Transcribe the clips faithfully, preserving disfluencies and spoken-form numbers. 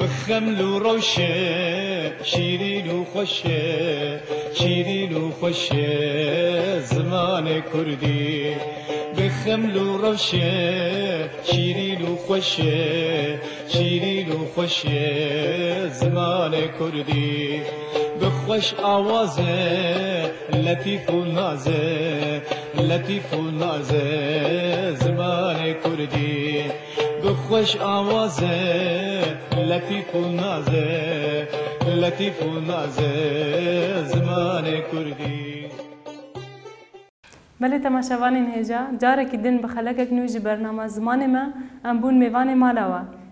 Bi xeml û rewşe şîrîn û xweş e, şîrîn û xweş e zimanê kurdî. Bi xeml û rewşe şîrîn û xweş e, şîrîn û xweş e zimanê kurdî. Bi xweş awaz e, letîf û naz e, letîf û naz e zimanê kurdî. Bi xweş awaz e, letîf û naz e, letîf û naz e zimanê kurdî. Belê temaşevanên hêja, carekî din bi xelekek nû ji bernama Zimanê Me em bûn mêvanê mala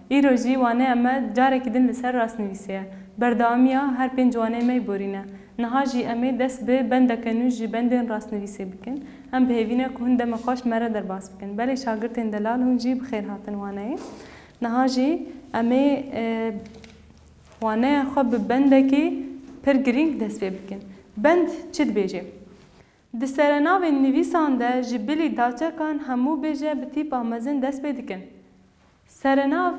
we. Îro jî waneya me carekî din li ser rastnivîsê ye. Berdewamiya her pênc waneyê me yê borî ne. Niha jî em ê dest bi bendeke nû ji bendên rastnivîsê bikin. Em bi hêvî ne ku hûn demê xweş me re derbas bikin. Belê şagirtên delal, hûn jî bi xêr hatin waneyê. Niha jî em ê, e, waneya xwe bi bendekî pir girîng dest pê bikin. Bend çi dibêje? Di serenavên nivîsan de ji bilî daçekan hemû bêje bi tîpa mezin dest pê dikin. Serenav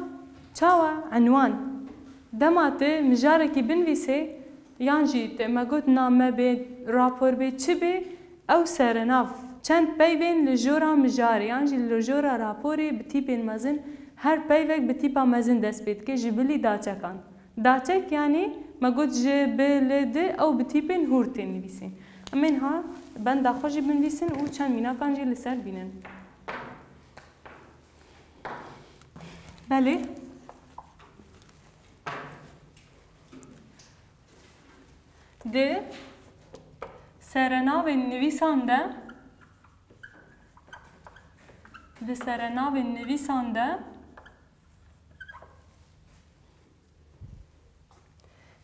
çawa? Enwan. Dema tu mijarekî binivîsê, yan jî te me got name bê, rapor bê, çi bê, ew serenav çend peyvên li jora mijarê yan jî li jora raporê bi tîpên mezin, her peyvek bi tîpa mezin dest pê dike, ji bilî daçekan. Daçek, yanî me got ji, bi, li, di, ew bi tîpên hûr tên nivîsîn. Em ê niha benda xwe jî binivîsin û çend mînakan jî li ser bînin. Belê. Di serenavên nivîsan de, di serenavên nivîsan de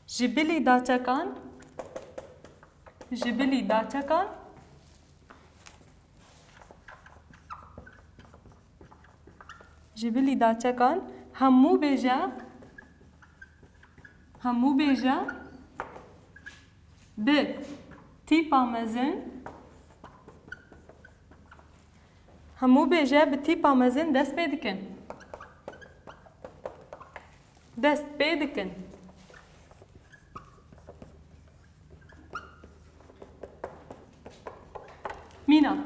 ji bilî daçekan, ji bilî daçekan, ji bilî daçekan hemû bêje, hemû bêje bi tîpa mezin, hemû bêje bi tîpa mezin dest pê dikin. Dest pê dikin. Mînak.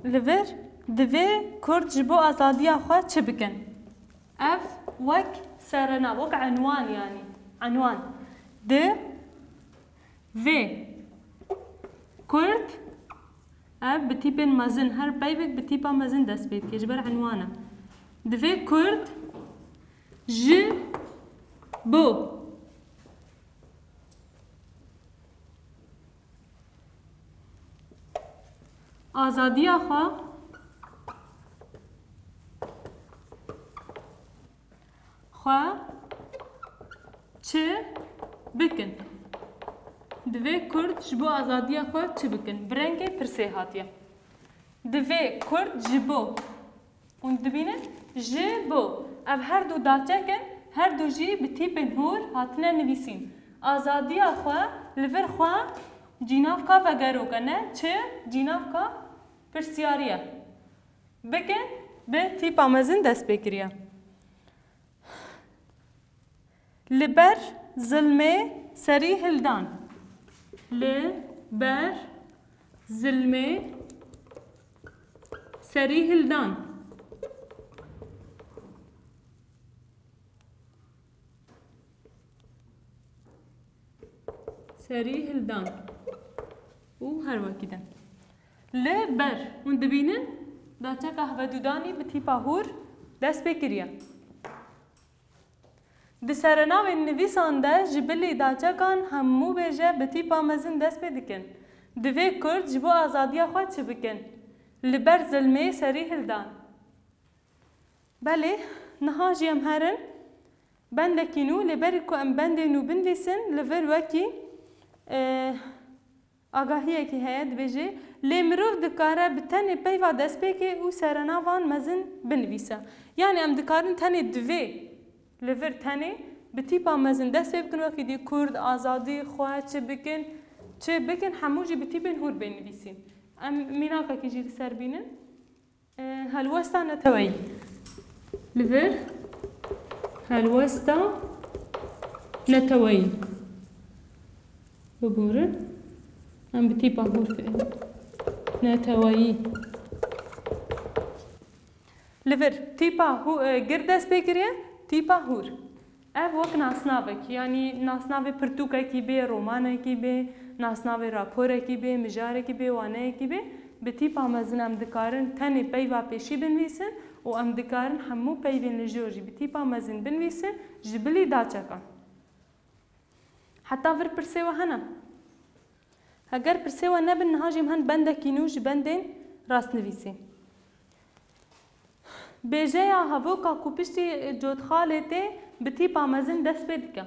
Li vir divê Kurd ji bo azadiya xwe çi bikin? Ev wek serenav, wek enwan, yanî enwan. Di vê Kurd, ev bi tîpên mezin, her peyvek bi tîpa mezin dest pê dike, ji ber enwan e. Divê Kurd ji bo azadiya xwe, xwe çi bikin? Divê Kurd ji bo azadiya xwe çi bikin? Bi rengê pirsê hatiye. Divê Kurd ji bo. Hûn dibînin? Ji bo. Ev her du daçek in, her du jî bi tîpên hûr hatine nivîsîn. Azadiya xwe li vir xwe cînavka vegerok e, ne çi? Cînavka pirsiyarî ye. Bikin, bi tîpa mezin dest pê kiriye. Li ber zilmê serî hildan. Li ber zilmê serî hildan. Serî hildan. Û her wekî din. Li ber. Hûn dibînin? Daçeka hevdûdanî bi tîpa hûr dest pê kiriye. Di serenavên nivîsan de ji bilî daçekan hemû bêje bi tîpa mezin dest pê dikin. Divê Kurd ji bo azadiya xwe çi bikin? Li ber zilmê serî hildan. Belê, niha jî em herin bendekî nû, lê berî ku em bendê nû binivîsin, li vir wekî, e, agahiyekî heye, dibêje, lê mirov dikare bi tenê peyva destpêkê û serenavan mezin binivîse. Yanî em dikarin tenê divê li vir tenê bi tîpa mezin dest pê bikin, wekî dî Kurd, azadî, xwe çi bikin, Çi bikin, hemû jî bi tîpên hûr bên nivîsîn. Em mînakekî jî li ser bînin. E, helwesta neteweyî. Li vir helwesta neteweyî. Biborin. Em bi tîpa hûr fê-, neteweyî. Li vir tîpa hû-, e, gir dest pê kiriye, tîpa hûr. Ev wek nasnavek, yanî nasnavê pirtûkekî bê, romanekî bê, nasnavê raporekî bê, mijarekî bê, waneyekî bê, bi tîpa mezin em dikarin tenê peyva pêşî binivîsin û em dikarin hemû peyvên li jor jî bi tîpa mezin binivîsin, ji bilî daçekan. Heta vir pirsê we hene? Heger pirsê we nebin, niha jî em hin bendekî nû ji bendên rastnivîsê. Bêjeya hevoka ku piştî cotxalê tê bi tîpa mezin dest pê dike.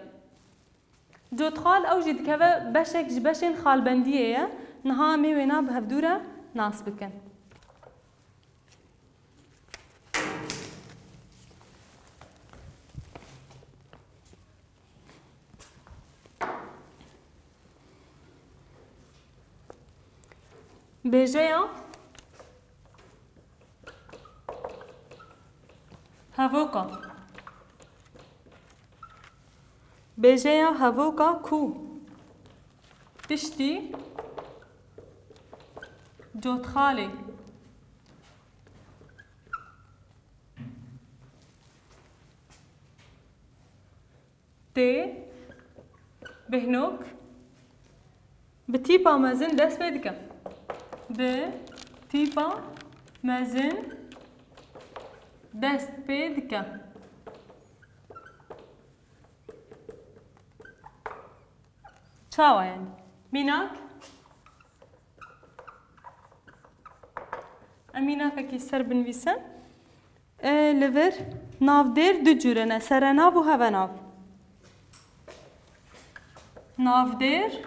Cotxal ew jî dikeve beşek ji beşên xalbendiyê ye. Niha em ê wêna bi hevdû re nas bikin. Bêjeya hevoka. Bêjeya hevoka ku piştî cotxalê tê, bêhnok, bi tîpa mezin dest pê dike. Bi tîpa mezin dest pê dike. Çawa yani? Mînak? Em mînakekî ser binivîsin. E, li vir navdêr du cûre ne, serenav û hevenav. Navdêr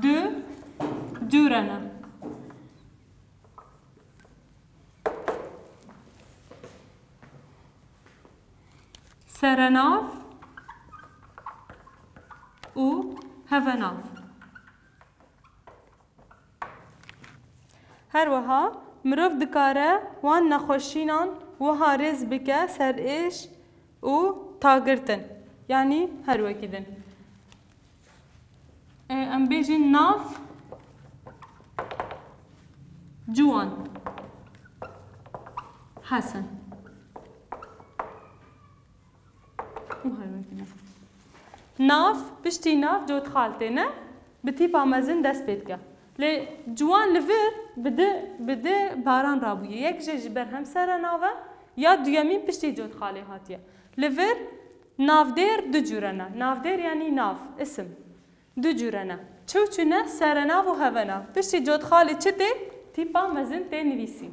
du cûre ne. Serenav û hevenav. Her wiha mirov dikare wan nexweşînan wiha rêz bike ser êş û tagirtin, yanî her wekî din. E, em bêjin nav ciwan Hesen. Û her wekî din. Nav, piştî nav cotxal têne, bi tîpa mezin dest pê dike. Lê ciwan li vir bi di, bi di baran rabûye. Yek jê ji ber hem serenav e, ya duyemîn piştî cotxalê hatiye. Li vir navdêr du cûre ne. Navdêr yanî nav, isim. Du cûre ne. Çi û çi ne? Serenav û hevenav. Piştî cotxalê çi tê? Tîpa mezin tê nivîsîn.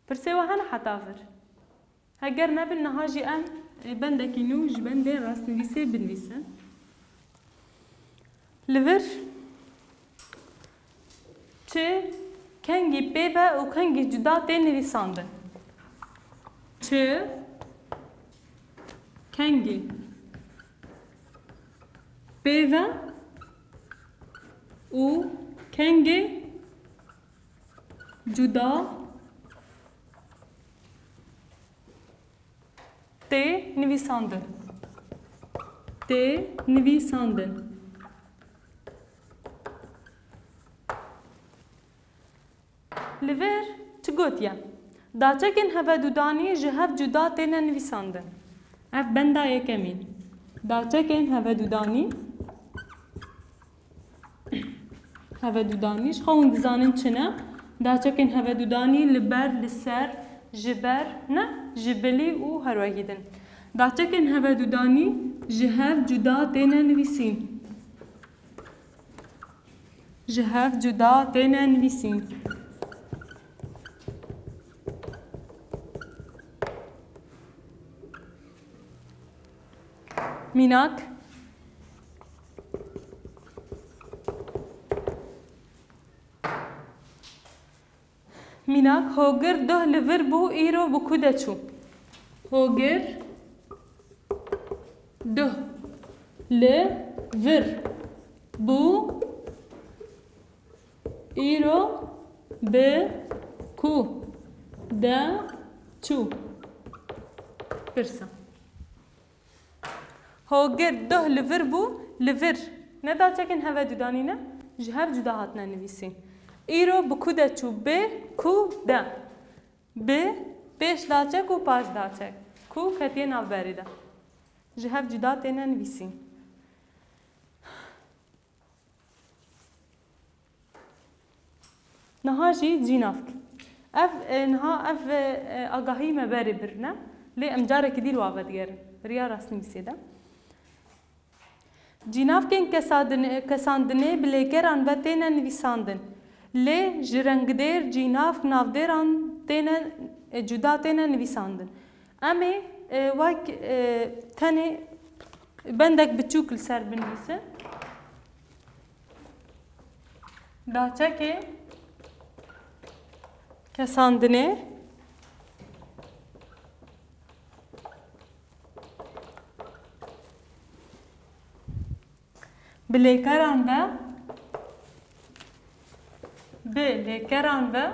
Pirsê we hene heta vir? Heger nebin, niha jî em, e, bendekî nû ji bendê rastnivîsê binivîsin. Li vir çi kengî pê ve û kengî cuda tê nivîsandin? Çi kengî pê ve û kengê cuda tê nivîsandin. Tê nivîsandin. Li vir çi gotiye? Daçekên hevedudanî ji hev cuda têne nivîsandin. Ev benda yekemîn. Daçekên hevedudanî, hevedudanî, ji xwe hûn dizanin çi ne? Daçekên hevedudanî li ber, li ser, ji ber, ne? Ji bilî û her wekî din. Daçekên hevedudanî ji hev cuda têne nivîsîn. Ji hev cuda têne nivîsîn. Mînak. Mînak, hogir duh li vir bû, îro bi ku de çû? Hogir Duh li vir bû, îro bi ku de çû? Pirsa. Hogir duh li vir bû, li vir. Ne daçekên heve dudanî ne, ji hev cuda hatine nivîsîn. Îro bi ku de çû, bi ku de. Bi pêş daçek û paş daçek. Ku ketiye navberê de. Ji hev cuda têne nivîsîn. Niha jî cînavk. Ev, e, niha ev, e, e, agahî me berê birine. Lê em carekî dî li wa vedigerin. Riya rastnivîsê de. Cînavkên kesadine-, kesandinê bi lêkeran ve têne nivîsandin. Lê ji rengdêr, cînavk, navdêran têne, e, cuda têne nivîsandin. Em ê, e, wek, e, tenê bendek biçûk li ser binivîsin. Daçekê kesandinê bi lêkeran ve, bi lêkeran ve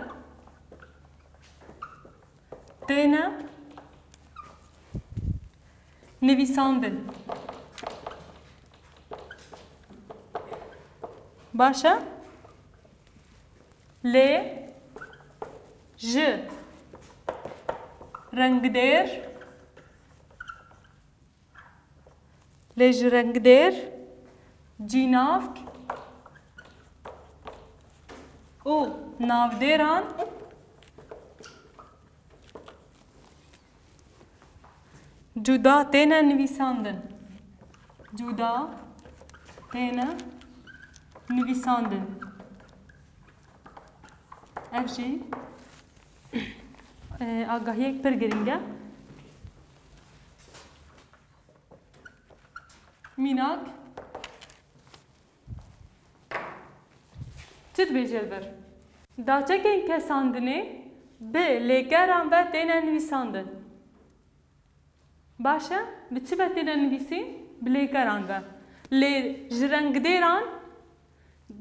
têne nivîsandin. Baş e? Lê ji rengdêr, lê ji rengdêr, cînavk û navdêran cuda têne nivîsandin. Cuda têne nivîsandin. Ev jî, e, agahiyek pir girîng e. Mînak. Çi dibêje li vir? Daçekên kesandinê bi lêkeran ve têne nivîsandin. Baş e, bi çi ve têne nivîsîn? Bi lêkeran ve. Lê ji rengdêran,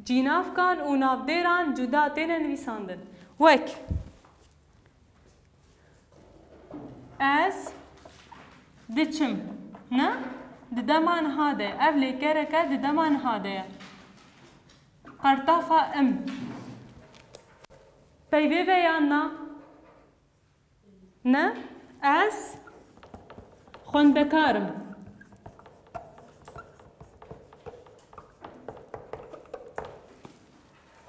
cînavkan û navdêran cuda têne nivîsandin. Wek, ez diçim. Ne? Di dema niha de. Ev lêkereke di dema niha de ye. Qertafa im. Peyvê ve yan na? Ne? Ez xwendekar im.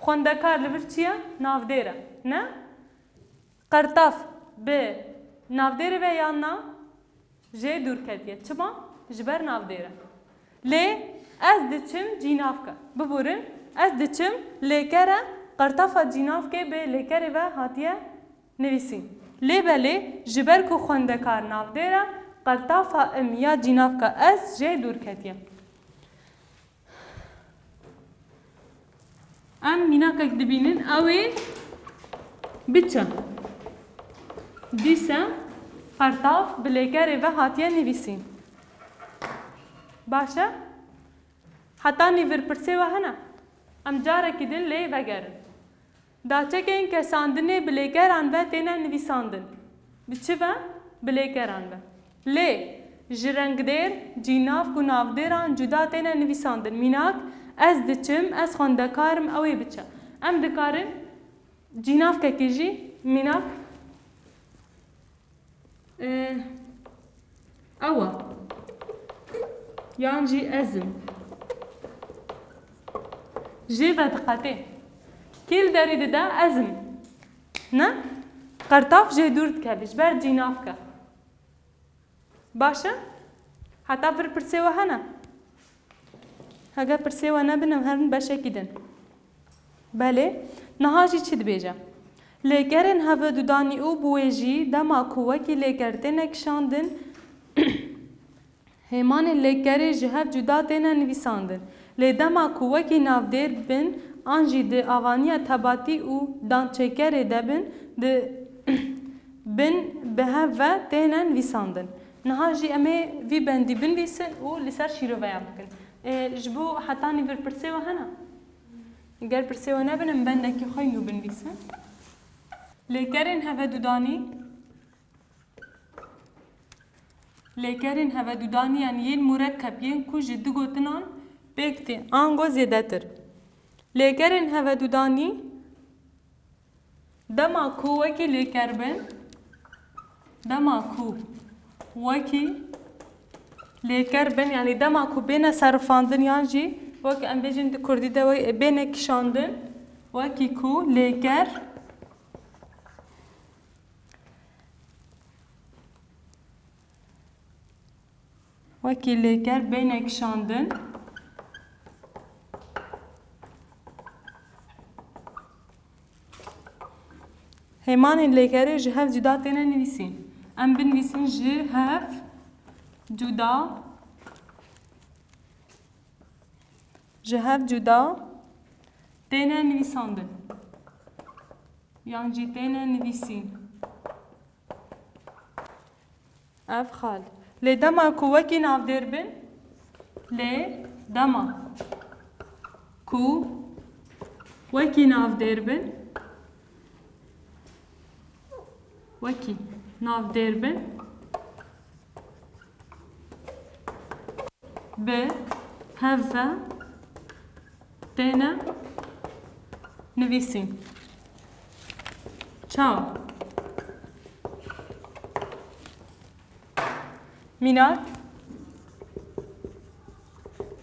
Xwendekar li vir çi ye? Navdêr e. Ne? Qertaf bi navdêrê ve yan na? Jê dûr ketiye. Çima? Ji ber navdêr e. Lê ez diçim cînavke. Biborin, ez diçim lêker e, qertafa cînavkê bi lêkerê ve hatiye nivîsîn. Lê belê, ji ber ku xwendekar navdêr e, qertafa im ya cînavka ez jê dûr ketiye. Em mînakek dibînin, ew ê biçe. Dîse qertav bi lêkerê ve hatiye nivîsîn. Baş e? Hetanî vir pirsê we hene? Em carekî din lê vegerin. Daçekên kesandinê bi lêkeran ve têne nivîsandin. Bi çi ve? Bi lêkeran ve. Lê ji rengdêr, cînavk û navdêran cuda têne nivîsandin. Mînak, ez diçim, ez xwendekar im, ew ê biçe. Em dikarin cînavkekê jî, mînak, Ê, ew e. Yan jî ez im. Jê vediqetê. Kê li derê dide ez im. Ne? Qertav jê dûr dikeve, ji ber cînavke. Baş e? Heta vir pirsê we hene? Hege pirsê we nebin, em herin beşekî din. Belê, niha jî çi dibêje? Lêkerên hevedudanî û bi wê jî dema ku wekî lêker têne kişandin, hêmanên lêkerê ji hev cuda têne nivîsandin. Lê dema ku wekî navdêr bin an jî di avaniya tebatî û dançêkerê de bin, di bin bi hev ve têne nivîsandin. Niha jî em ê vî bendî binivîsin û li ser şîroveyan bikin. E, ji bo hetanî vir pirsê we hene? Ger pirsê we nebin, em bendekî xwe nû binivîsin. Lêkerên hevedudanî, lêkerên hevedudanî yan yên murekkeb yên ku ji du gotinan pêk tên, ango zêdetir. Lêkerên hevedudanî dema ku wekî lêker bin, dema ku wekî lêker bin, yanî dema ku bêne serifandin yan jî wek em bêjin di kurdî de we-, bêne kişandin, wekî ku lêker Wekî lêker bêne kişandin. Hêmanên lêkerê ji hev cuda têne nivîsîn. Em binivîsin ji hev cuda, ji hev cuda têne nivîsandin. Yan jî têne nivîsîn. Ev xal. Lê dema ku wekî navdêr bin, lê dema ku wekî navdêr bin, wekî navdêr bin, bi hev ve têne nivîsîn. Çawa? Mînak,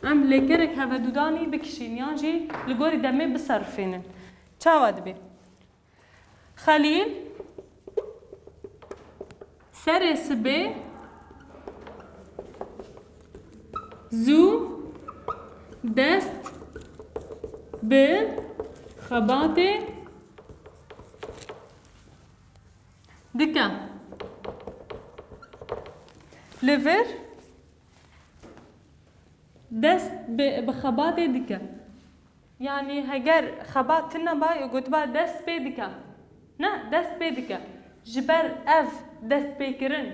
em lêkerek hevedudanî bikişîn yan jî li gorî demê biserifênin. Çawa dibe? Xelîl serê sibê zû dest bi xebatê dike. Li vir dest bi, bi xebatê dike. Yanî heger xebat tune ba, gotiba dest pê dike. Ne, dest pê dike. Ji ber ev destpêkirin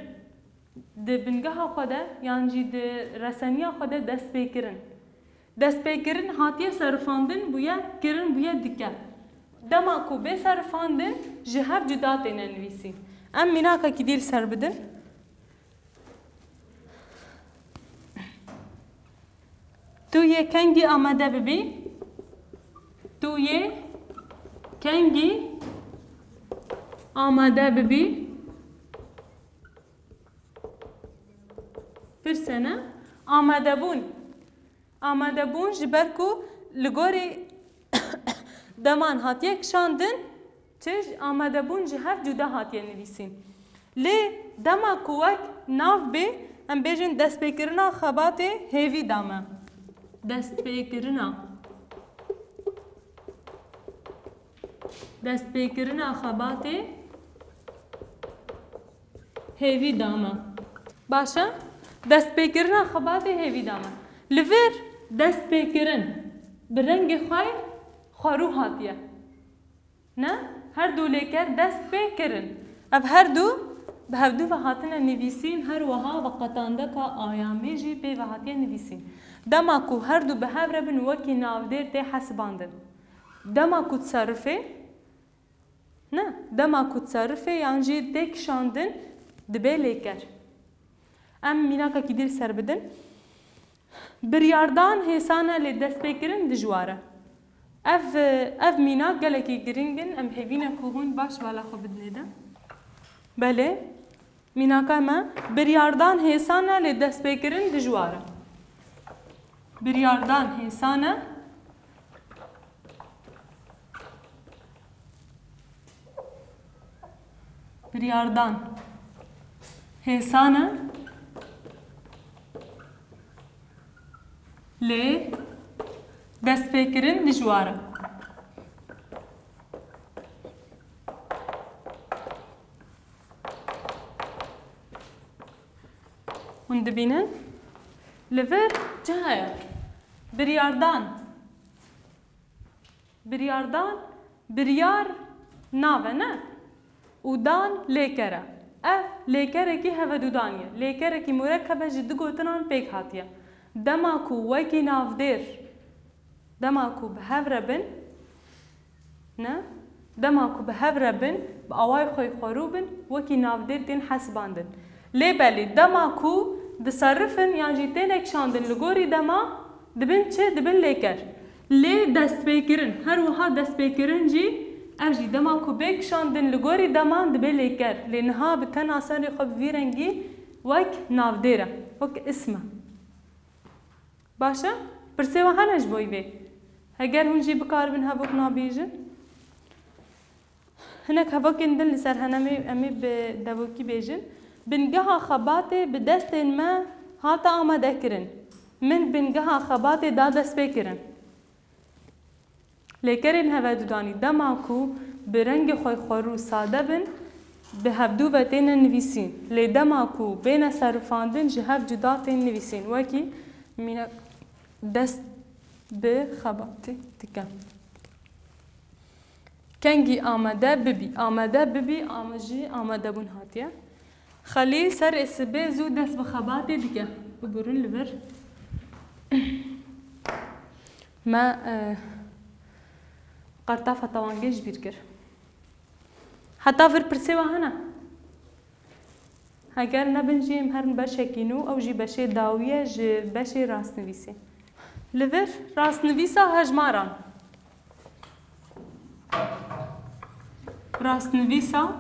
di bingeha xwe de yan jî di reseniya xwe de destpêkirin. Destpêkirin hatiye serifandin bûye, kirin bûye dike. Dema ku bê serifandin ji hev cuda têne nivîsîn. Em mînakekî dî li ser bidin. Tu yê kengî amade bibî? Tu yê kengî amade bibî? Pirsene. Amadebûn. Amadebûn ji ber ku li gorî deman hatiye kişandin, Çi ji amadebûn ji hev cuda hatiye nivîsîn. Lê dema ku wek nav bê, em bêjin destpêkirina xebatê hêvî da me. Destpêkirina. Destpêkirina xebatê hêvî da me. Baş e? Destpêkirina xebatê hêvî da me. Li vir destpêkirin bi rengê xwe xwerû hatiye. Ne? Her du lêker dest pê kirin. Ev her du bi hevdu ve hatine nivîsîn, her wiha veqetandeka ayamê jî pê ve hatiye nivîsîn. Dema ku her du bi hev re bin, wekî navdêr tê hesibandin. Dema ku diserifê, ne, dema ku diserifê yan jî tê kişandin, dibe lêker. Em mînakekî dî li ser bidin. Biryardan hêsan e, lê destpêkirin dijwar e. Ev, ev mînak gelekî giring in. Em hêvî ne ku hûn baş bala xwe bidinê de. Belê. Mînaka me, biryardan hêsan e, lê destpêkirin dijwar e. Biryardan hêsan e. Biryardan hêsan e, lê destpêkirin dijwar e. Hûn dibînin? Li vir çi heye? Biryardan. Biryardan, biryar nav e, ne? Û dan lêker e. Ev lêkerekî hevedûdanî ye. Lêkerekî murekkeb e, ji du gotinan pêk hatiye. Dema ku wekî navdêr, dema ku bi hev re bin, ne? Dema ku bi hev re bin, bi awayê xwe xwerû bin, wekî navdêr tên hesibandin. Lê belê, dema ku diserifin yan jî têne kişandin li gorî dema, dibin çi? Dibin lêker. Lê destpêkirin, her wiha destpêkirin jî, ev jî dema ku bê kişandin li gorî deman dibe lêker. Lê niha bi tena serê xwe bi vî rengî wek navdêr e, wek ism e. Baş e? Pirsê we hene ji bo vê? Heger hûn jî bikaribin hevok nabêjin. Hinek hevokên din li ser hene, em ê, em ê bi devokî bêjin. Bingeha xebatê bi destên me hate amadekirin. Min bingeha xebatê da destpêkirin. Lêkerên hevedûdanî dema ku bi rengê xwe xwerû sade bin, bi hevdû ve têne nivîsîn. Lê dema ku bêne serifandin, ji hev cuda tên nivîsîn. Wekî mînak, dest bi xebatê dike. Kengî amade bibî. Amade bibî, ama jî amadebûn hatiye. Xelîl serê sibê zû dest bi xebatê dike. Biburin li vir. Me, e, qertafa tewangê ji bîr kir. Heta vir pirsê we hene? Heger nebin jî em herin beşekî nû, ew jî beşê dawî ye ji beşê rastnivîsê. Li vir rastnivîsa hejmaran. Rastnivîsa,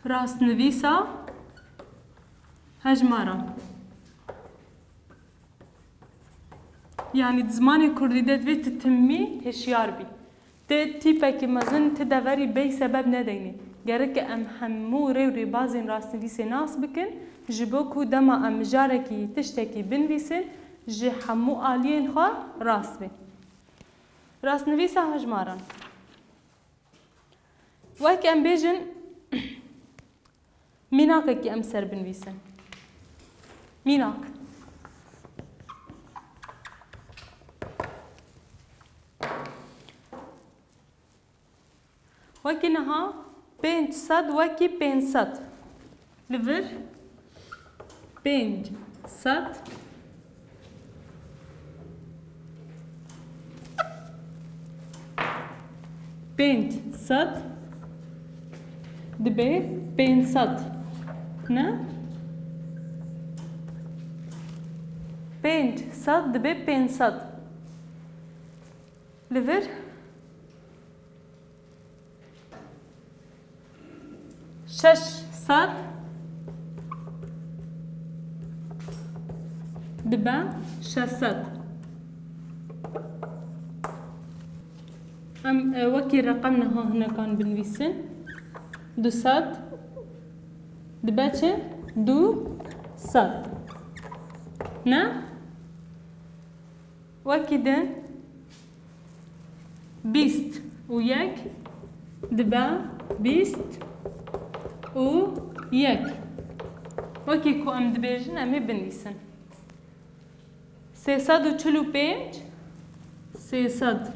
rastnivîsa hejmaran. Yanî di zimanê kurdî de divê tu timî hişyar bî. Ti tîpekî mezin, ti deverî bêyî sebeb nedeynî. Gerek e em hemû rê û rêbazên rastnivîsê nas bikin, ji bo ku dema em mijarekî, tiştekî binivîsin, ji hemû aliyên xwe rast bê. Rastnivîsa hejmaran. Wek em bêjin, mînakekî em ser binivîsin. Mînak. Wekî niha pênc sed, wekî pênc sed. Li vir pênc sed, pênc sed dibe pênc sed. Ne? Pênc sed dibe pênc sed. Li vir şeş sed dibe şeş sed. Em, e, wekî reqem niha hinekan binivîsin. Du sed dibe çi? Du sed. Ne? Wekî din bîst û yek dibe bîst û yek. Wekî ku em dibêjin, em ê binivîsin. Sê sed û çil û pênc, sê sed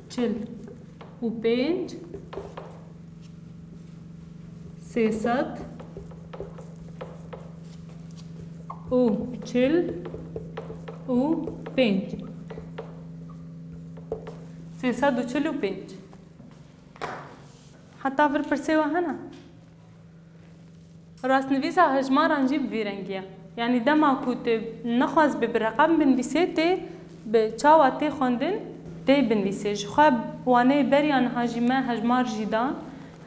çil û pênc, sê sed û çil û pênc. Sê sed û çil û pênc. Heta vir pirsê we hene? Rastnivîsa hejmaran jî bi vî rengî ye. Yanî dema ku tu nexwazibî bi reqem binivîsê, tê bi çawa tê xwendin, tê binivîsê. Ji xwe waneyê beriya niha jî me hejmar jî dan,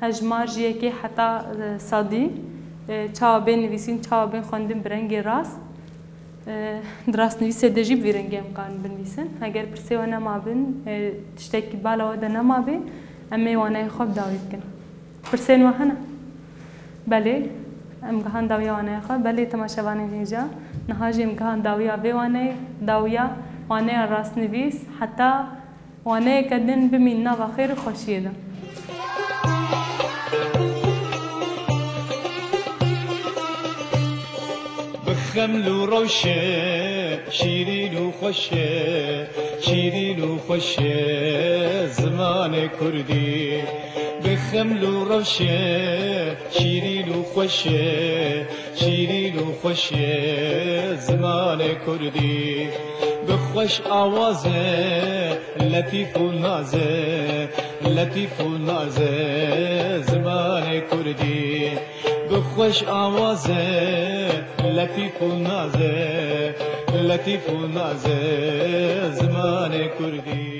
hejmar ji yekê heta, e, sedî, e, çawa bên nivîsîn, çawa bên xwendin bi rengê rast. E, di rastnivîsê de jî bi vî rengê em karin binivîsin. Heger pirsê we nemabin, e, tiştekî bala we de nemabê, em ê waneyê xwe bi dawî bikin. Pirsên we hene? Belê, em gihan dawiya waneya xwe. Belê, temaşevanên hêja, niha jî em gihan dawiya vê waneyê, dawiya waneya rastnivîs, heta waneyeke din bimîn nava xêr û xweşiyê de. Bi xeml û rewşe Şîrîn û xweş e, şîrîn û xweş e zimanê kurdî. Bi xeml û rewş e, şîrîn û xweş e, şîrîn û xweş e zimanê kurdî. Bi xweş awaz e, letîf û naz e, letîf û naz e zimanê kurdî. Bi xweş awaz e, letîf û naz e, letîf û naz e zimanê kurdî.